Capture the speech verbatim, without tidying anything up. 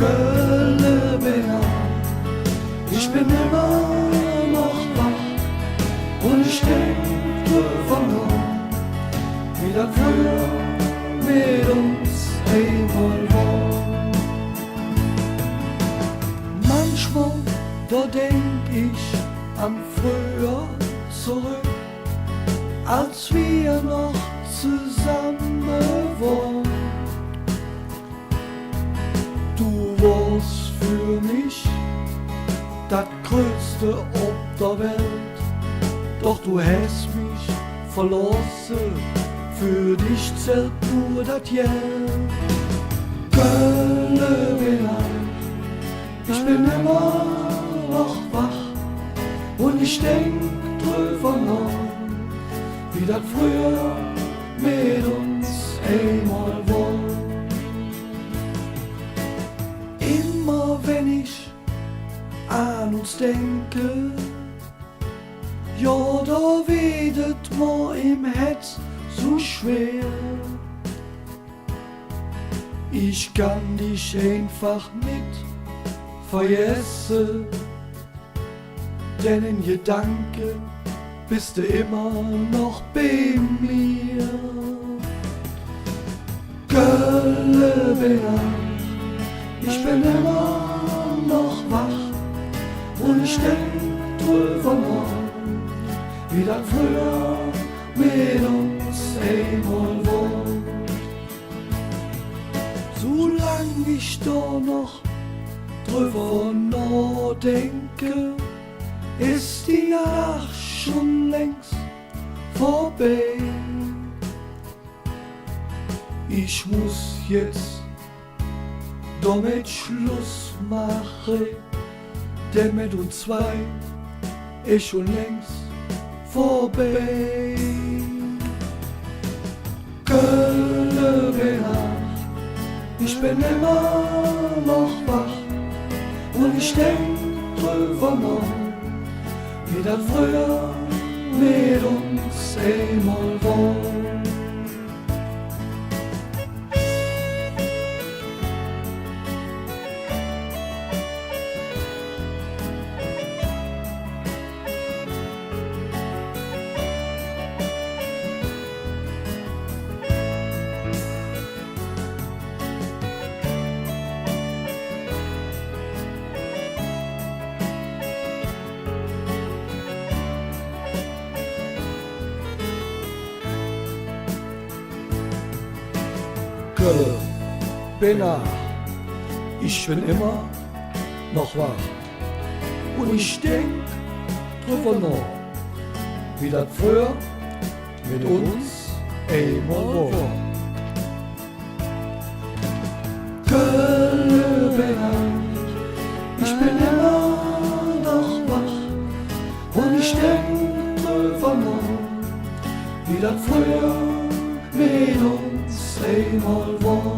Kölle ben ich, ich ben immer noch wach un ich denk drüvver noh, wie dat fröher met uns eimol wor. Manchmol, do denk ich an fröher zoröck, als mer noch zesamme wor. Do wors för mich dat Größte op der Welt, doch do häs mich verlosse, för dich zällt nor dat Geld. Kölle ben ich, ich ben immer noch wach un ich denk drüvver noh, wie dat fröher met uns eimol wor. Immer wenn ich an uns denke, jo, do weed et mer em Hätz su schwer. Ich kann dich einfach nit vergesse, denn en Gedanke bes de immer noch bei mir. Kölle ben ich, ich ben immer noch wach un ich denk drüvver noh, wie dat fröher met uns eimol wor. Su lang ich do noch drüvver nohdenke, es die Naach schon längst vörbei. Ich muss jetz domet Schluss maache, denn met uns zwei es schon längst vörbei. Kölle ben ich, ich ben immer noch wach un ich denk drüvver noh, wie dat fröher met uns eimol wor. Kölle ben ich, ich ben immer noch wach. Un ich denk drüvver noh, wie dat fröher met uns eimol wor. Kölle ben ich, ich ben immer noch wach un ich denk drüvver noh, wie dat fröher met uns eimol wor.